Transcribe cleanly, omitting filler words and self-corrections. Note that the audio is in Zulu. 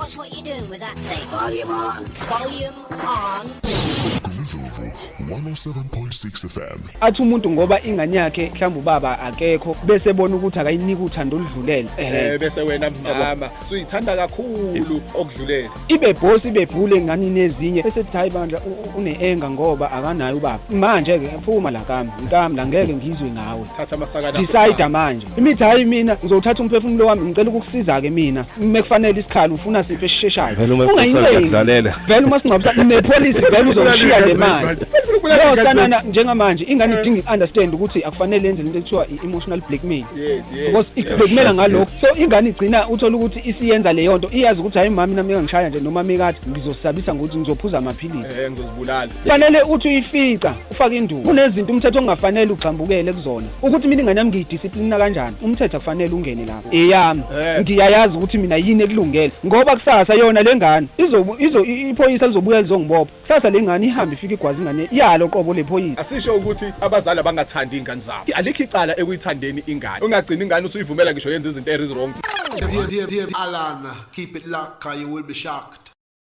Watch what you're doing with that thing. Volume on. Volume on. Gumdlovu 107.6 FM. Athi umuntu ngoba ingane yakhe mhlawumbe ubaba akekho, bese ebona ukuthi akayiniki uthando oludlulele. Bese wena mama suyithanda kakhulu okudlulele. Ibe boss, ibe bhule enganini ezinye, bese ethi, "Hayi bandla, une-anger ngoba akanayo ubaba." Manje-ke phuma la kami, mkami la, ngeke ngizwe ngawe. Thatha amasakana. Decide manje. Imithi, hayi, mina ngizowuthatha umphefumulo wami, ngicela ukukusiza-ke mina. Uma kufanele isikhalo, ufuna siphi esisheshayo? Vele uma Ungayincengi. ngiyakudlalela. Vele uma singcwabisana nepholisi, vele uzoshiya le mali. Yo sanana, njengamanje ingane idinga i-understand ukuthi akufanele yenze lento ekuthiwa i-emotional blackmail, because ikublackmaila ngalokho. So ingane igcina uthola ukuthi isiyenza leyo nto, iyazi ukuthi, "Hayi mami, nami ngangishaya nje, noma mikathi ngizosabisa ngokuthi ngizophuza amaphilisi." Ngizozibulala. Fanele uthi uyifica ufake induku. Kunezinto umthetho ongafanele ugxambukele kuzona, ukuthi mina ingane yami ngiyidisiplina kanjani, umthetho akufanele ungene lapho. Eyami, ngiyayazi ukuthi mina yini ekulungele, ngoba kusasa yona le ngane izo iphoyisa lizobuya lizongibopha. Kusasa le ngane ihambe ifike igwazi ingane yalo qobo lephoyisa. Asisho ukuthi abazali abangathandi iy'ngane zabo. Alikho icala ekuyithandeni ingane. Ungagcini ingane usuyivumela ngisho yenza izinto ezi-wrong. Alan, keep it locked, 'cause you will be shocked.